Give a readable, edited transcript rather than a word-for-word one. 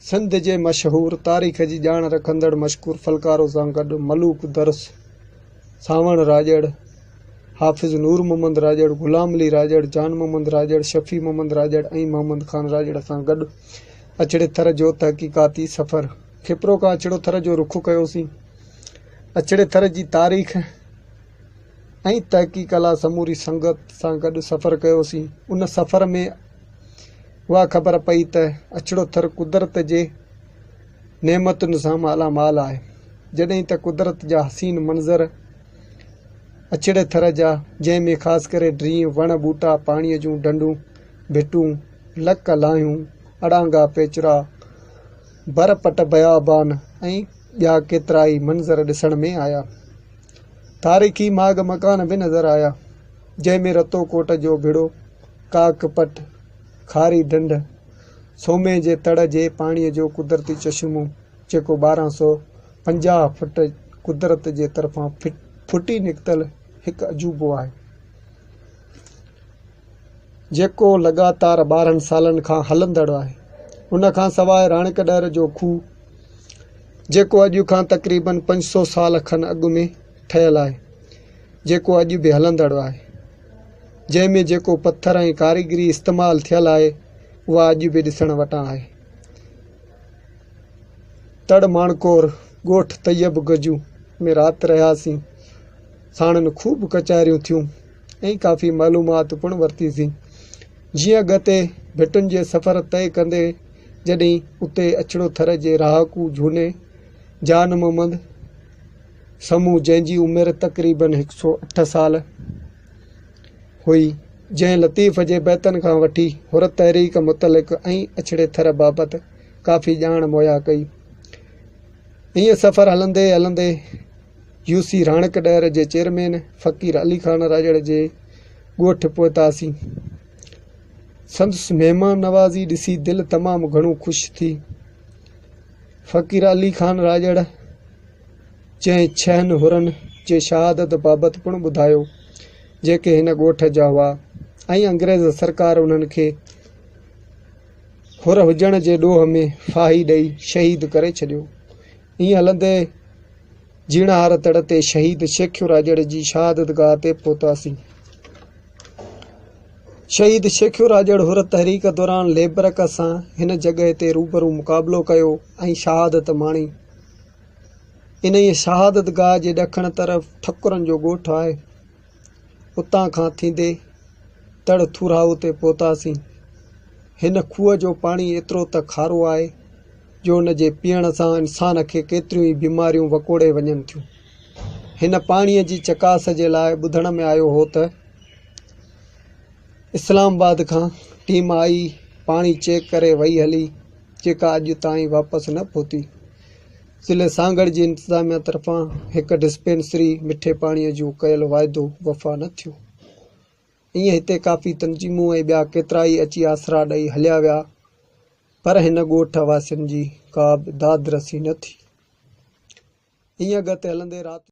سنڌ جي مشهور تاريخ جي ڄاڻ رکندڙ مشڪور ڦلڪارو سان گڏ ملوڪ درس، سانوڻ راڄڙ، حافظ نور محمد راڄڙ، غلام علي راڄڙ، جان محمد راڄڙ، شفيع محمد راڄڙ ۽ محمد خان راڄڙ سان گڏ اڇڙي ٿر جو تحقيقاتي سفر. کپرو کان اڇڙو ٿر جو رخ ڪيوسين. اڇڙي ٿر جي تاريخ ۽ تحقيق لاء سموري سنگت سان گڏ سفر ڪيوسين. ان سفر ۾ اها خبر پئي ته اڇڙو ٿر قدرت جي نعمتن سان مالا مال آهي. جڏهن ته قدرت جا حسين منظر اڇڙي ٿر جا، جنهن ۾ خاص ڪري ڊرين، وڻ ٻوٽا، پاڻيء جون ڍنڍون، ڀٽون، لڪ لاهيون، اڙانگا پيچرا، بر پٽ بيابان ۽ ٻيا ڪيترائي منظر ڏسڻ ۾ آيا. تاريخي ماڳ مڪان به نظر آيا، جنهن ۾ رتو ڪوٽ جو ڀڙو، ڪاڪ پٽ، کاري ڍنڍ، سومي جي تڙ جي پاڻيء جو قدرتي چشمو، جيڪو 1250 فٽ قدرت جي طرفان ڦٽي نڪتل هڪ عجوبو آهي، جيڪو لڳاتار 12 سالن کان هلندڙ آهي. ان کان سواء راڻڪ ڏهر جو کوهه، جيڪو اڄ کان تقريبن 500 سال کن اڳ ۾ ٺهيل آهي، جيڪو اڄ به هلندڙ آهي. جنهن ۾ جيڪو پٿر ۽ ڪاريگري استعمال ٿيل آهي، اها اڄ به ڏسڻ وٽان آهي. تڙ ماڻڪور، ڳوٺ طيب گجو ۾ رات رهياسين. ساڻن خوب ڪچهريون ٿيون ۽ ڪافي معلومات پڻ ورتيسين. جيئن اڳتي ڀٽن جي سفر طئي ڪندي جڏهن اتي اڇڙو ٿر جي رهاڪو جهوني جان محمد سمون جنهن جي عمر تقريباً هڪ سو اٺ سال هئي، جنهن لطيف جي بيتن کان وٺي حر تحريڪ متعلق ۽ اڇڙي ٿر بابت ڪافي ڄاڻ مهيا ڪئي. ائين سفر هلندي هلندي يو سي راڻڪ ڏهر جي چيئرمين فقير علي خان راڄڙ جي ڳوٺ پهتاسين. سندس مهمان نوازي ڏسي دل تمام گهڻو خوش ٿي. فقير علي خان راڄڙ جنهن ڇهن حرن جي شهادت بابت پڻ ٻڌايو، جيڪي هن ڳوٺ جا هئا ۽ انگريز سرڪار انهن کي حر هجڻ جي ڏوهه ۾ ڦاهي ڏئي شهيد ڪري ڇڏيو. ائين هلندي جيڻهار تڙ تي شهيد شيخيو راڄڙ جي شهادت گاهه تي پهتاسين. شهيد شيخيو راڄڙ حر تحريڪ دوران ليبرڪ سان هن جڳهه تي روبرو مقابلو ڪيو ۽ شهادت ماڻي. انهيء شهادت گاهه جي ڏکڻ طرف ٺڪرن جو ڳوٺ آهي. اتان کان ٿيندي تڙ ٿورائو تي پهتاسين. هن کوهه جو پاڻي ايترو ته کارو آهي جو ان جي پيئڻ سان انسان کي ڪيتريون ئي بيماريون وڪوڙي وڃن ٿيون. هن پاڻيء جي چڪاس جي لاء ٻڌڻ ۾ آيو هو ته اسلام آباد کان ٽيم آئي، پاڻي چيڪ ڪري وئي هلي، جيڪا اڄ تائين واپس نه پهتي. ضلعي سانگهڙ جي انتظاميا طرفان هڪ ڊسپينسري مٺي پاڻي جو ڪيل واعدو وفا نه ٿيو. ائين هتي ڪافي تنظيمون ۽ ٻيا ڪيترائي اچي آسرا ڏئي هليا ويا پر هن ڳوٺ واسين جي ڪا به داد رسي نه ٿي. ائين اڳتي هلندي رات.